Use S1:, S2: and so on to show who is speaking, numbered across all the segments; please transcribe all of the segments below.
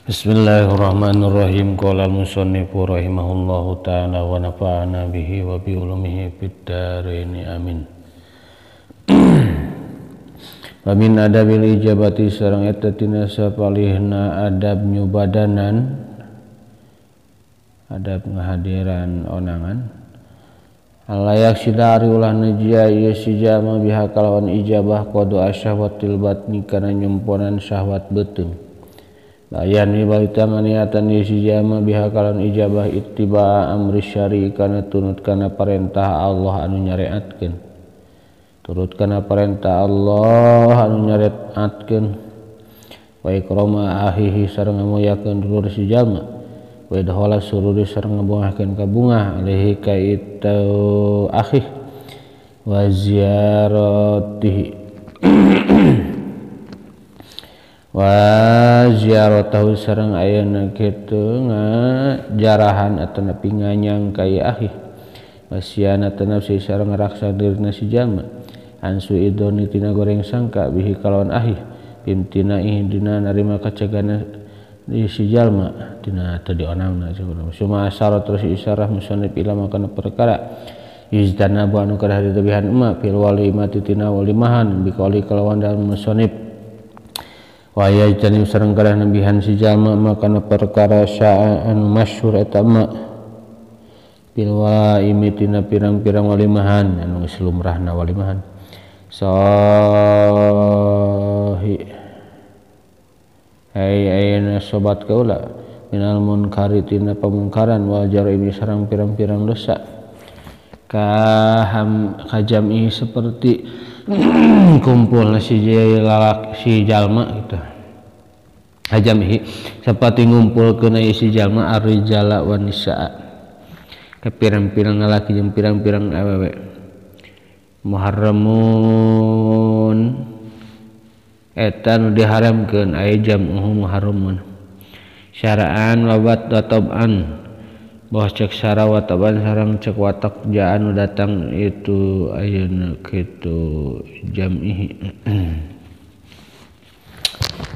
S1: Bismillahirrahmanirrahim. Qala al-musannifu rahimahullahu ta'ala wa nafa'ana bihi wa bi ulumihi fid dharain, amin. Wa min adabil ijabati sareng eta tina sapalihna adab nyubadanan, adab ngahadiran onangan. Alayak sidari ulah nejia ieu si jalma biha kalawan ijabah qada syahwatil batni kana nyumponan syahwat beuteung. Bayan wibalita maniatan ieu si jalma biha kalawan ijabah ittiba amri syari kana tunut kana parentah Allah anu nyareatkeun. Turut kana parentah Allah anu nyareatkeun. Wa ikrama ahihi sareng ngamuliakeun dulur si jalma. Wa idhala sururi sareng ngabungahkeun ka bungah alaihi ka itu akhih wa ziyaratihi wa ziyaratahu sareng ayeuna kitu ngajarahan atanapi nganyang ka ieu akhih wa siyanata nafsi sareng ngaraksa dirina si jalma ansu idoni tina goreng sangka bihi kalawan akhih bimtinaihi dina narima kacegana di si jalma tina tadi onangna suma asyara terus isyarah musannif ila makana perkara yujtanabu anu kadah ditebihan emak fil walimati tina walimahan biqauli kalawan dalem musannif wa yajtani sareng kadah nebihan si jalma makana perkara syaa anu masyhur eta emak fil waimi tina pirang-pirang walimahan anu geus lumrahna walimahan sahi. Hai ayeuna sobat kaula minal munkari tina pamungkaran wal jaraimi sareng pirang-pirang dosa kaham kajami seperti kumpul si lalak si jalma gitu kajami seperti ngumpulkeun si jalma arrijala wan nisaa ka pirang-pirang lalaki jeung pirang-pirang awewe muharramun eta nu diharamkeun aya jam'uhu muharramun syara'an wa tab'an boh cek syara wa taban sareng cek watak jaan nu datang itu ayeuna kitu jam'ihi.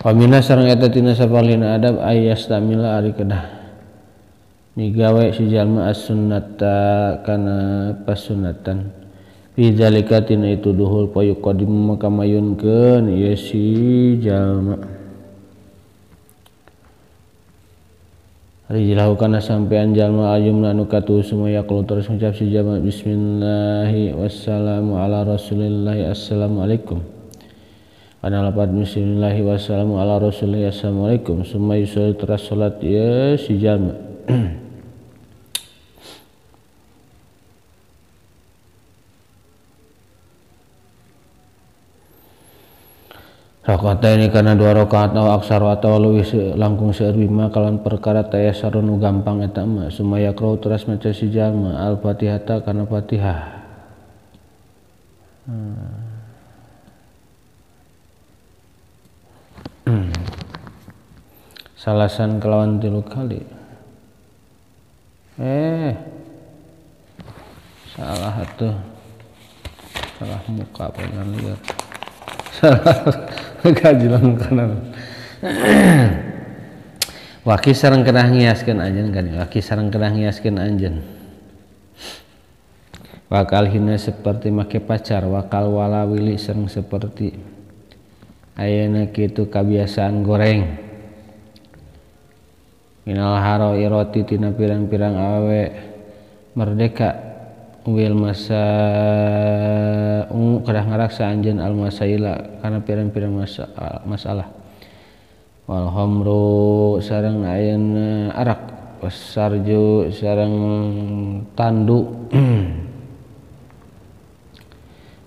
S1: Wa minna sareng eta tina sapalihna adab ayastamila ari kedah migawe si jalma as-sunnata kana pasunatan fi zalika tina itu duhul payuqadim maka mayunkeun ieu si jalma rijlahu kana sampean jalma aljumna anu katuhu sumaya yaqulu terus ngucap si jalma bismillahi wassalamu ala rasulillahi assalamualaikum kana lapat bismillahi wassalamu ala rasulillahi assalamualaikum summa yusolli terus salat ieu si jalma. Rakaat ini karena dua rakaat atau aksar atau leuwih langkung seueur bima kalawan perkara tayassaru nu gampang eta mah sumaya qra'u teras maca si jalma al-Fatihata kana Fatihah. Salasan kelawan 3 kali. Salah atuh. Salah muka pengen lihat. Salah kajilan kanan. Waki sareng kedah ngiaskeun anjeun kan. Waki sareng kedah ngiaskeun anjeun. Wakal hina seperti make pacar, wakal walawili sareng seperti ayeuna kitu kabiasaan goreng. Minal haro iroti tina pirang-pirang awewe merdeka wil masa ungu kedah ngaraksa anjeun al masaila kana pirang-pirang masalah wal khamru sareng ayeuna arak wasarju sareng tandu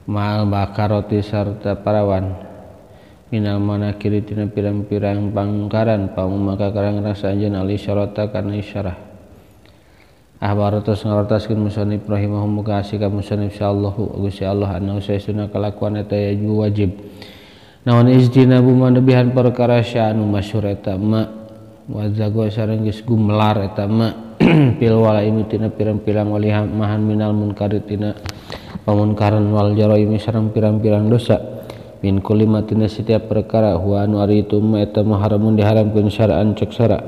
S1: mal bakaroti sarta parawan minal manakiri tina pirang-pirang pangkaran paung maka karang ngrasa anjeun al isyarata kana isyarah. Ahbaratus ngawartaskeun musannif rahimahum muga asika musannif insyaallahu Gusti Allah annahu saesuna kalakuan eta yajibu wajib naon ijtinabu manebihan perkara sya'nu masyhur eta ma wazago sareng geus gumelar eta ma pil walaimi tina pirang-pirang walimahan minal munkari tina pamunkaran wal jaraimi sareng pirang-pirang dosa Min kulli ma tina setiap perkara huwa anu ari itu ma eta muharramun diharamkeun syara'an cek syara.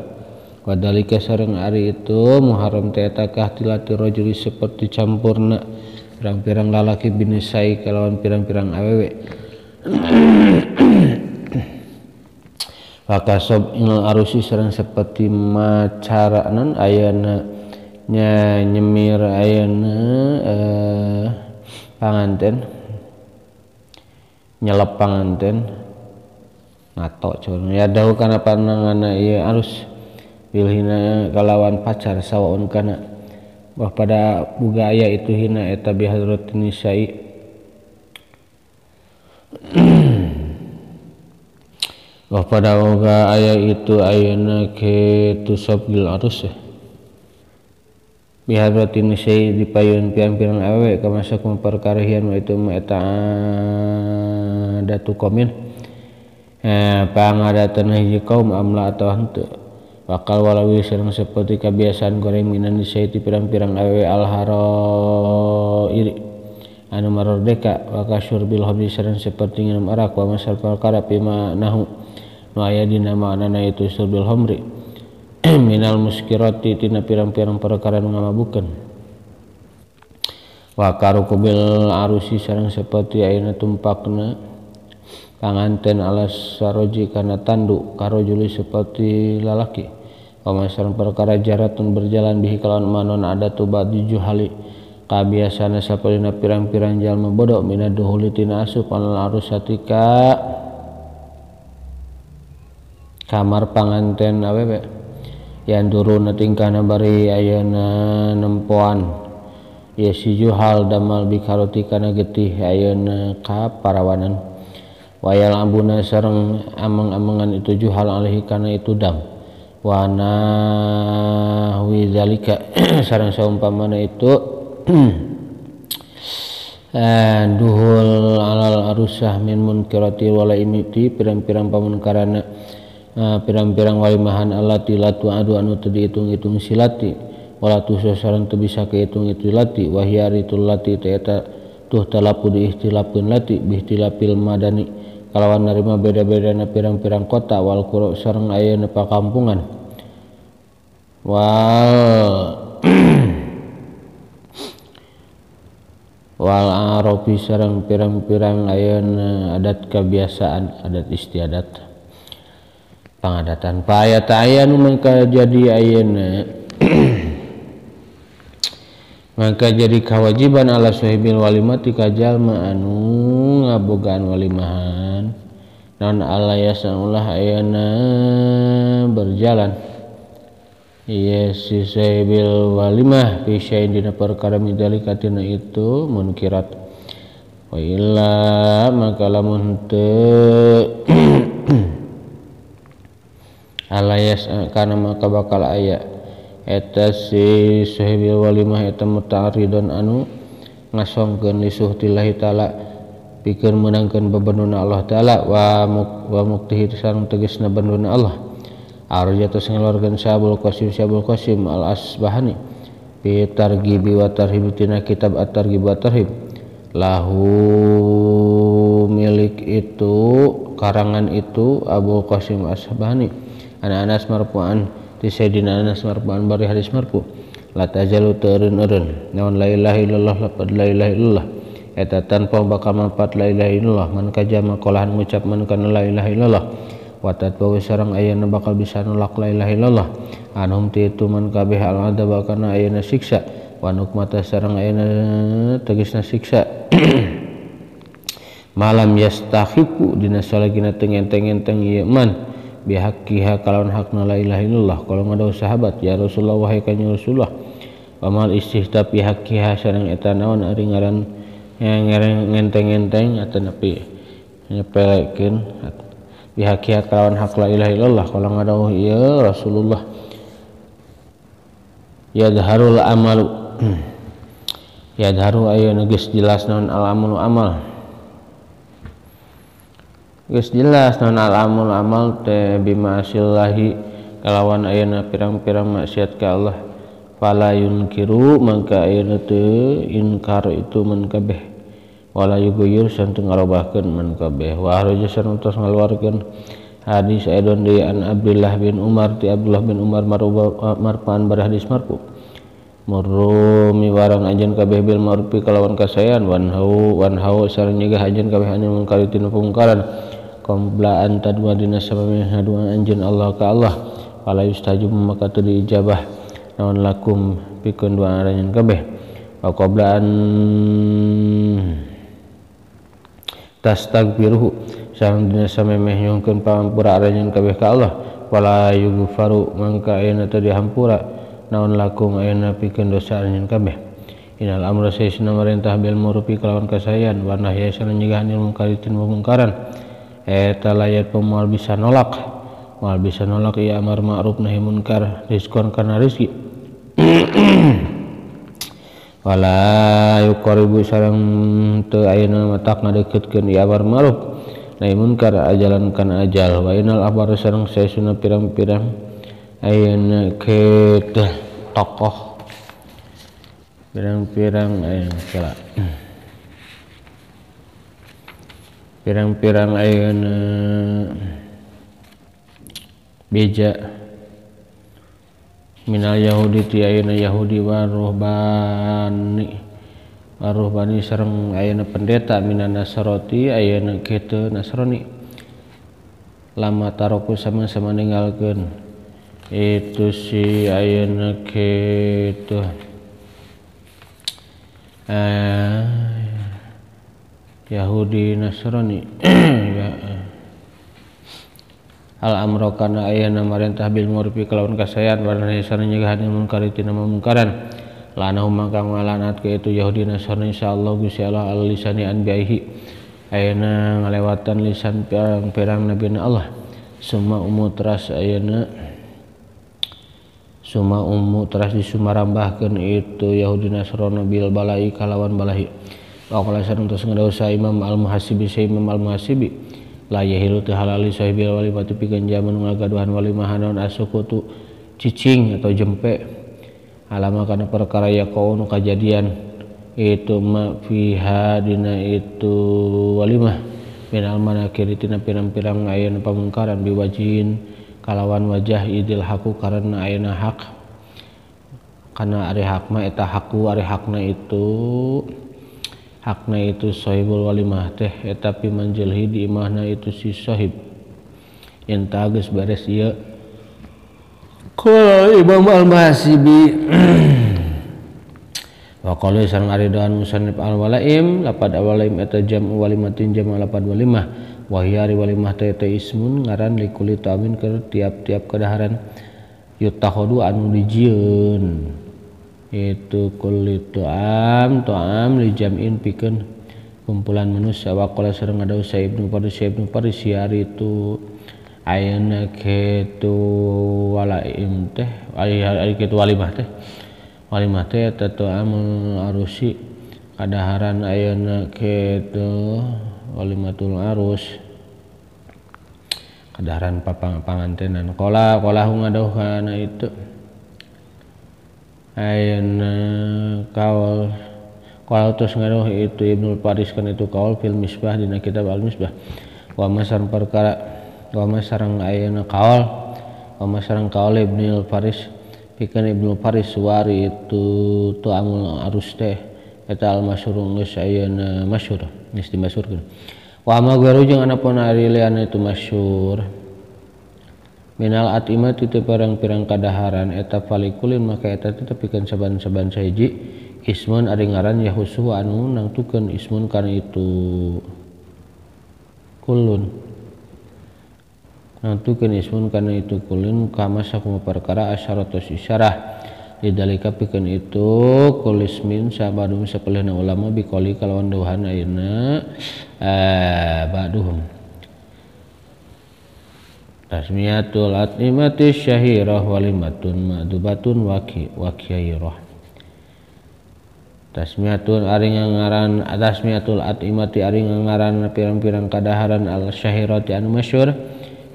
S1: Wadalika sareng ari itu muharram teh eta kahtilati rajuli seperti campurna pirang-pirang lalaki binisai kalawan pirang-pirang awewe. Wakasob inal arusi sareng seperti macara non ayana nya nyemir ayana panganten nyelep panganten ngatok curang ya dahu kana pananganna ieu arus bilhina kalawan pacar sawaun kana bah pada buga aya itu hina eta bihadratin nisa'i. Wah pada oga aya itu ayeuna kitu sabgil arus ya. Bihadratin nisa'i dipayun pirang-pirang awewe kamasuk memperkarahian wa itu ma eta datu komin pangadatan hiji kaum amla atau henteu bakal walawi sareng seperti kebiasaan goreng minan nisa'i ti pirang-pirang awewe al-harairi anu mardeka wa kasyurbil khamri sareng seperti nginum arak wa masal perkara bima nahu nu aya dina maknana itu syurbil khamri minal muskirati tina pirang-pirang perkara nu ngamabukeun wa karukubil arusi sareng seperti ayeuna tumpakna panganten alas saroji kana tandu karojuli seperti lalaki wa masal perkara jaratun berjalan bihi kalawan manon ada tuba dijuhali kabiasana sapadina pirang-pirang jalma bodoh mina duhuli tina asup alal arusatika kamar panganten awewe yang turun tingkahna bari ayeuna nempoan ye si juhal damal bikaroti kana getih ayeuna ka parawanan wayal abuna sareng ameng-amengan itu juhal alaihi kana itu dam wa nahwi zalika sareng saumpamana itu duhul alal arusah min munkirati wala imiti pirang-pirang pamunkarana pirang-pirang walimahan allati la tu'adu anu teu diitung-itung silati wala tusah sareng teu bisa kehitung itu lati wahyaritul lati teh eta tuh talapu diihtilafkeun lati bihtilafil madani kalawan narima beda-bedana pirang-pirang kota wal qura sareng ayeuna pakampungan wal wal arabi sareng pirang-pirang ayeuna adat kebiasaan adat istiadat pangadatan payat aya nu mangka jadi ayeuna mangka jadi kewajiban ala sahibil walimati ka jalma anu ngabogaan walimahan non ala yasanullah ayeuna berjalan ieu si sahibil walimah fi syai'in dina perkara midalika tina itu munkirat wa illa maka lamun teu alayas kana maka bakal aya eta si sahibil walimah eta muta'aridun anu ngasongkeun li suhtillahi ta'ala pikeun meunangkeun bebenduna Allah ta'ala wa muktihi sareng tegasna benduna Allah arja tos ngeluarkeun Syabul Qasim Al Asbahani fi targhibi wa tarhib tina kitab at-targhib wa tarhib lahu milik itu karangan itu Abu Qasim Asbahani ana Anas marfu'an ti Sayyidina Anas marfu'an bari hadis marfu la tazalu teureun-eureun naon la ilaha illallah lapad la ilaha illallah eta tanpa bakal manfaat la ilaha illallah man kajama kolahan ngucap man kana la ilaha illallah wa tatbawu sareng ayeuna bakal bisa nolak la ilaha illallah anhum ti itu man kabeh al adzab kana ayeuna siksa wa nukmata sareng ayeuna tegasna siksa malam yastakhifu dina salagina teu ngenteng-ngenteng ieu man bihaqqiha kalawan hakna la ilaha illallah kalau ngadaw sahabat ya Rasulullah wahai kanjeng Rasulullah pamal istihtaf bihaqqiha sareng eta naon ari ngaran ngenteng-ngenteng atanapi nyepelekeun bihaqqiha kalawan hak la ilaha illallah kalau ngadaw ieu Rasulullah yadharul amalu yadharu ayeuna geus jelas naon al amalu amal geus jelas naon al amal amal teh bimasillahi kalawan ayeuna pirang-pirang maksiat ka Allah fala yunkiru mangka ayeuna teu inkar itu man kabeh Wala yuguyur sareng ngarobahkeun man kabeh. Wa ahraja sareng tos ngaluarkeun hadis aidon deui an Abdullah bin Umar ti Abdullah bin Umar marfa'an bar hadis marfu. Murru miwarang anjeun kabeh bil ma'rufi kalawan kasaean wanhau wanhau sareng nyegah anjeun kabeh anil munkari tina pamungkaran qabla an tadwa dina samameh ngaduan anjeun Allah ka Allah fala yustajib maka teu diijabah naon lakum pikeun doa anjeun kabeh wa qabla an tastagfiruhu sareng dina samemeh nyungkeun pangampura anjeun kabeh ka Allah wala yughfaru mangka ayeuna teu dihampura naon lakum ayeuna pikeun dosa anjeun kabeh. Innal amra sayyidina marentah bil ma'rufi kalawan kasaean wa nahya sareng nyegah anil munkari tina pamungkaran eta layat pemoal bisa nolak moal bisa nolak ieu amar ma'ruf nahi munkar diskon kana rezeki. Wala yuqaribu sareng teu ayeuna matak ngadeukeutkeun ieu amar ma'ruf nahi munkar ajalan kana ajal. Wa innal ahbar sareng sayyidina pirang-pirang ayeuna kitu tokoh pirang-pirang ayeuna kela pirang-pirang ayeuna beja minal Yahudi ti ayeuna Yahudi waruhbani sareng ayeuna pendeta minan Nasroti ayeuna kitu Nasrani lama taroku sama-sama ninggalkeun itu si ayeuna kitu Yahudi Nasrani. Ya. Al amro kana ayeuna marentah bil ma'rufi kalawan kasaean wa nahi sareng nyegah anil munkari tina mungkaran lanahum mangka ngalanat ka itu Yahudi Nasrani insyaallah Gusti Allah al lisani anbihi ayeuna ngalewatan lisan pirang-pirang nabina Allah summa umutras ayeuna summa ummu teras disumarambahkeun itu Yahudi Nasrani bil balai kalawan balahi. Waqala sareng tos ngadaosa Imam Al-Muhasibi sa Imam Al-Muhasibi la yahilu teu halali sahibil walimah pikeun jaman ngagaduhan walimah naon asukutu cicing atau jempe alama kana perkara yaqau kajadian itu ma fiha dina itu walimah minal manakir tina pirang-pirang ayeuna pamungkaran biwajin kalawan wajah idil haku karena ayeuna hak kana ari hak mah eta haku ari hakna itu sahibul walimah teh eta pimanjelhi di imahna itu si sahib enta geus beres ieu qala Imam Al-Muhasibi. Wa qala sareng ari doan musannif al-walaim lapad walaim eta jam'u walimatin jama' lapad walimah wa hiya ari walimah teh eta ismun ngaran likuli ta'amin keur tiap-tiap kadaharan yutakhadu anu dijieun itu kulli ta'am ta'am li jam'in pikeun kumpulan manusia. Wa qala sareng ngadaos Ibnu Faris Ibnu Faris ari itu ayeuna kitu walaim teh ari kitu walimah teh walimah teh eta ta'amul arusi kadaharan ayeuna kitu walimatul arus kadaharan pangantenan. Qala qalahu ngadauhana itu ayeuna kaul qala tos ngadauh itu Ibnu Faris kan itu kaul fil Misbah dina kitab Al Misbah wa masarang perkara wa masarang ayeuna kaul wa masarang kaul Ibnu Faris pikeun Ibnu Faris wari itu tu'amul arus teh eta al masyhur geus ayeuna masyhur geus dimasyhurkeun. Wa ma garu jeung anapun ari liana itu masyhur minal atimati teu pirang-pirang kadaharan eta falikulin maka eta teh pikeun saban-saban sahiji ismun ari ngaran yahusu anu nangtukeun ismun kana itu kulun nangtukeun ismun kana itu kulun kama sakumaha perkara asyaratus isyarah lidalika pikeun itu kulismin sabadum sapalihna ulama biqoli kalawan dawuhan ayeuna ba'duhum tasmiyatul at'imati syahirah walimatun ma'dubatun wakiyairah tasmiyatun ari ngaran tasmiyatul at'imati ari ngaran pirang-pirang kadaharan al syahirati anu masyhur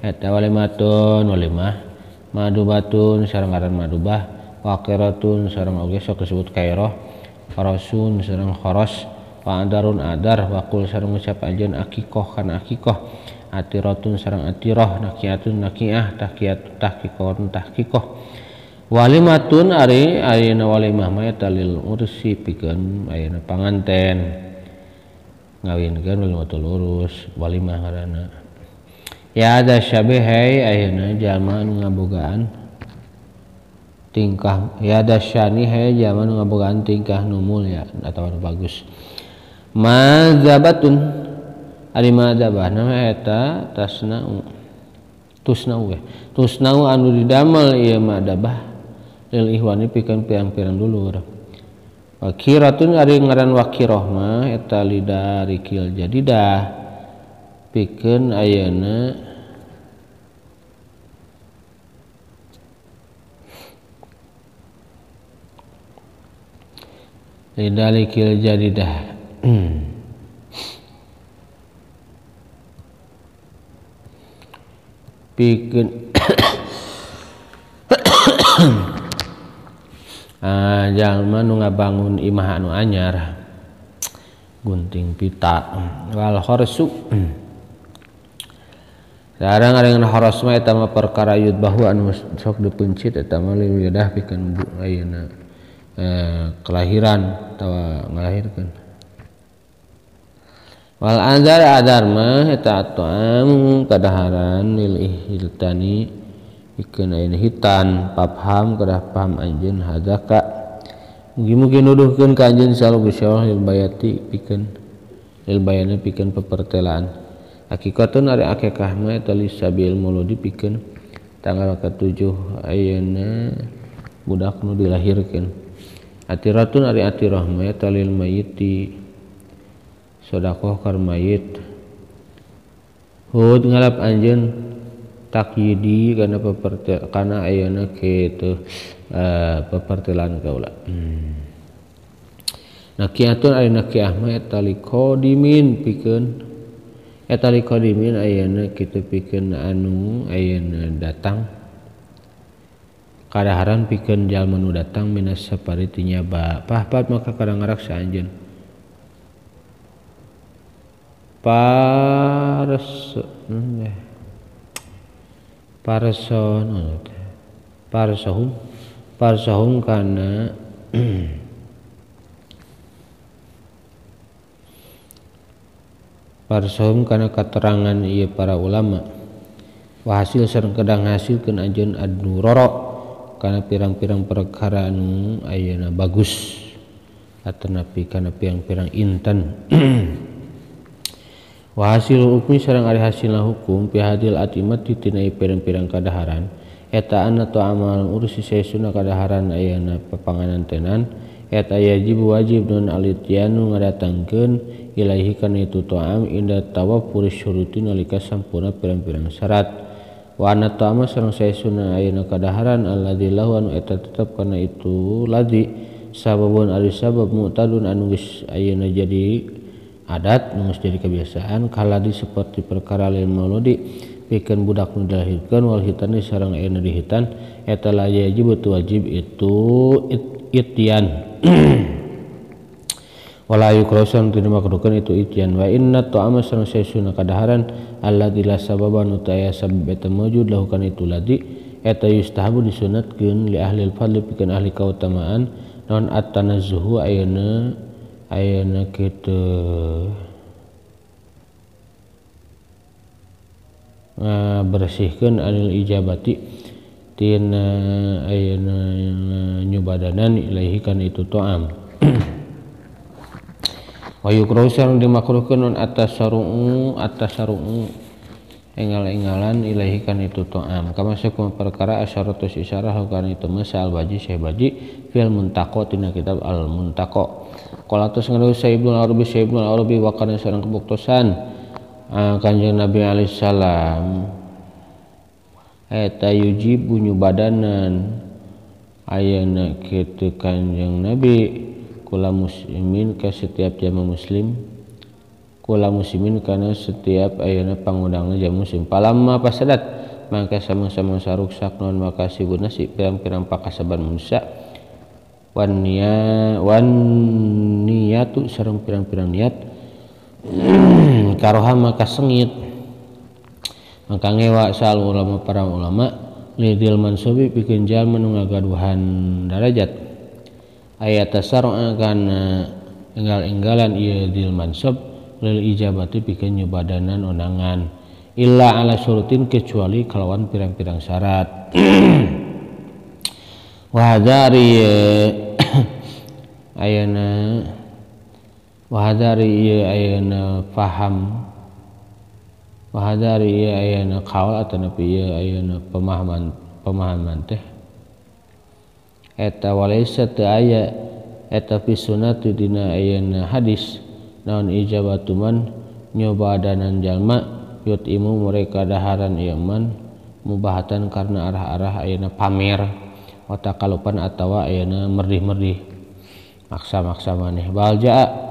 S1: eta walimatun walimah madubatun sareng ngaran madubah waqiratun sareng oge sok disebut kairah kharasun sareng kharas Wa adarun adar wa qul sareng ngucap anjeun akikoh kana akikoh atiratun sareng atirah nakiatun nakiah tahkiat tahqiqon tahqiqoh walimatun ari ayeuna walimah mah eta lil ursi pikeun ayeuna panganten ngawinkeun walimatul urus walimah ngaranna ya ada syabih hai ayeuna jalma anu ngabogaan tingkah ya ada syani hai jalma anu ngabogaan tingkah nu mulya atawa nu bagus madzabatun ari madzabahna mah eta tasnau tusnau tusnau anu didamel ieu madzabah lil ihwani pikeun pirang-pirang dulur wakiratun ari ngaran wakirah mah eta lidarikil jadidah pikeun ayeuna lidarikil jadidah pikeun jalma nu ngabangun imah anu anyar gunting pita wal khorsu sareng arengan khoros mah eta mah perkara yudbahu anu sok dipeuncit eta mah lidah pikeun ayeuna kelahiran atawa ngalahirkeun wal azar adar mah eta atuam kadaharan lil ihiltani pikeun ayeuna hitan paham kedah paham anjeun hadzaka mugi-mugi nuduhkeun ka anjeun salu Gusti Allah lil bayati pikeun lil bayana pikeun pepertelaan hakikatun ari akikah mah eta lisabil mauludi pikeun tanggal ke-7 ayeuna budak nu dilahirkeun atiratun ari atirah mah eta lil mayiti sedekah kar mayit hud ngalap anjeun takyidi kana pepertel kana ayeuna kitu pepertelan kaula. Nakiatun ari nakiah mah eta liqadimin pikeun eta liqadimin ayeuna kitu pikeun anu ayeuna datang kadaharan pikeun jalma nu datang minas safari ti nyaba pahpat maka kadang ngaraksa anjeun pares parson parsahum parsahum kana parsahum kana keterangan ieu para ulama wa hasil sareng kedang hasilkeun anjeun ad-durara kana pirang-pirang perkara anu ayeuna bagus atanapi kana pirang-pirang inten wa hasil hukmi sareng ari hasilna hukum fi hadil atimat tina pirang-pirang kadaharan eta anna ta'amal urusi saesuna kadaharan ayeuna papanganan tenan eta yajib wajib nun alitianu ngadatangkeun ilaihi kana itu ta'am inda tawaffur syuruti nalika sampurna pirang-pirang syarat wa anna ta'ama sareng saesuna ayeuna kadaharan alladzi lahu anu eta tetep kana itu ladzi sababun ari sabab mu'tadun anu geus ayeuna jadi adat nu geus jadi kebiasaan kaladi seperti perkara lil mauludi pikeun budak nu dilahirkeun wal hitani sareng ayeuna dihitan eta la yajib wajib itu ityan wala yukrasan teu dimakruhkeun itu ityan wa inna ta'ama sareng saesuna kadaharan alladzi la sababan nu teu aya sabab eta mawjud lahu kana itu ladzi eta yustahabu disunatkeun li ahli al-fadli pikeun ahli kautamaan non at-tanazzuhu ayeuna ayeuna kitu bersihkeun anil ijabati tina ayeuna nyubadanan ilaihi kana itu ta'am wa yukrahu sareng dimakruhkeun non atasarru'u engal-engalan ilaihi kana itu ta'am kama sakum perkara asyaratus isyarah kana itu masal baji syekh baji fil muntaqo tina kitab al muntaqo qala tos ngadu Sayyidul Arabi wa kana sareng kebuktosan Kanjeng Nabi alaihi salam eta yujibu nyubadanan ayeuna kitu Kanjeng Nabi kula muslimin ka setiap jama muslim kula muslimin kana setiap ayeuna pangundangna jama muslim palamma pasadat mangka samang-samang saruksak non makasibun nasi pirang-pirang pakasaban manusia Wan niyatu sareng pirang-pirang niat karoha maka sengit maka ngewa sal ulama para ulama lidil mansubi pikeun jalma nu ngagaduhan darajat ayat tasarra kana enggal-enggalan ieu dil mansub lil ijabati pikeun nyubadanan undangan illa ala syurutin kecuali kalawan pirang-pirang syarat. Wahadari ayana wahadari ieu ayana faham wahadari ieu ayana qaul atanapi ieu ayana pemahaman teh eta walaysa teu aya eta fi sunnati dina ayana hadis naon ijabatu man nyobadanan jalma yutimu mereka daharan ieu man mubahatan karena arah-arah ayana pamer watakalupan atawa ayana merdih-merdih maksa-maksa maneh balja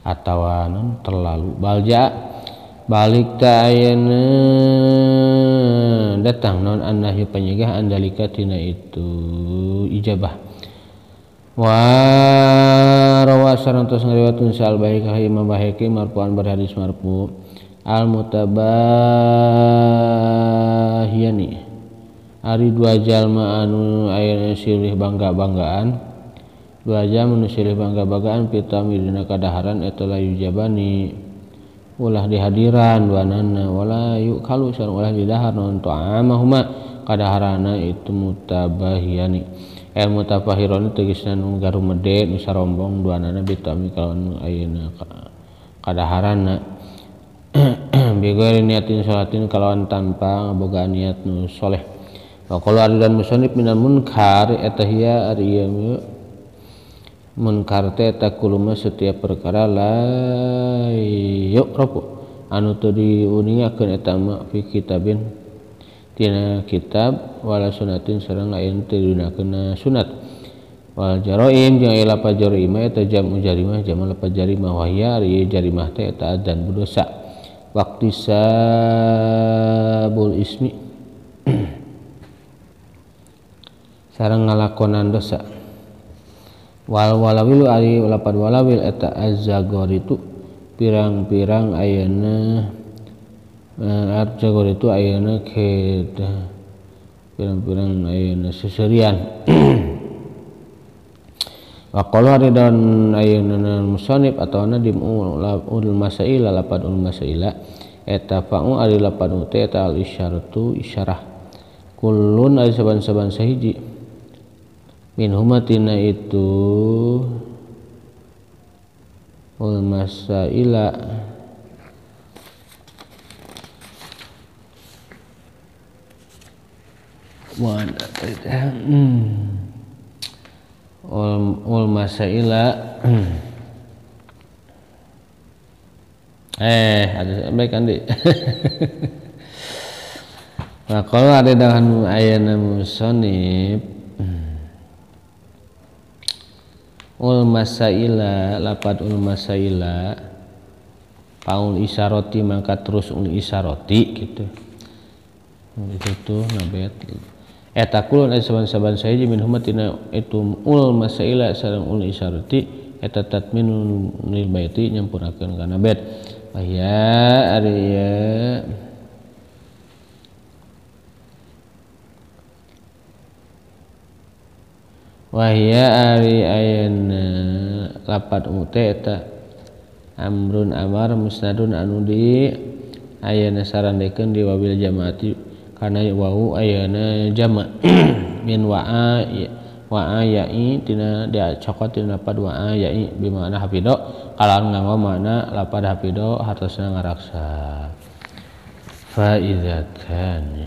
S1: atawa non terlalu balja balik ta ayana datang non annahyu penyegah andalika tina itu ijabah wa rawa sareng tos ngariwatun sal baik Imam Baihaqi marfu'an berhadis marfu al mutabahiyani ari dua jalma anu aya silih bangga-banggaan dua jalma anu silih bangga-banggaan pitami dina kadaharan eta la yujabani ulah dihadiran duanana wala yukalu sareng ulah didahar non ta'amahuma kadaharana itu mutabahiyani el mutafahironi tegasna nu garumede nu sarombong duanana bitami kalawan ayeuna kadaharana bighairi niatin salatin kalawan tanpa ngabogaan niat nu soleh. Wa qala dan musannif minal munkar eta hiya ari ieu munkar teh eta kuluma setiap perkara la yu'rafu anu teu diuningakeun eta mah fi kitabin tina kitab wala sunatin sareng lain teu digunakeun sunat wal jaraim jeung aya lapad jaraim eta jamu jarimah jamu lapad jarimah wahya ari jarimah teh eta adzan dosa waqtisabul ismi sareng ngalakonan dosa wal walawilu ari lapad walawil eta azzagoritu pirang-pirang ayeuna azzagoritu ayeuna kitu pirang-pirang ayeuna seserian. Wa qala dan ayeuna musannif atawana dimul masaila lapad ul masaila eta fa'u ari lapad teh eta al isyaratu isyarah kullun ari saban-saban sahiji minhuma tina itu ul masaila mana ul masaila ada baik andi. Nah kalau ada dahan ayana musonib ul masaila lapad ul masaila paul isaroti maka terus ul isaroti gitu itu tuh nabet eta kulun aya saban-saban sahiji min huma tina itu ul masaila sareng ul isarati eta tatminun lil baiti nyampurnakeun kana bait ya ari ya wahya ari ayeuna lapat ute eta amrun amar musnadun anu di ayeuna sarandekeun di wabil jamaati karena wau ayeuna jama min wa'a wa'a ya'i tina diacokot tina lapad wa'a ya'i bimana hafido kalawan nganggo makna lapad hafido hartosna ngaraksa fa idzatan.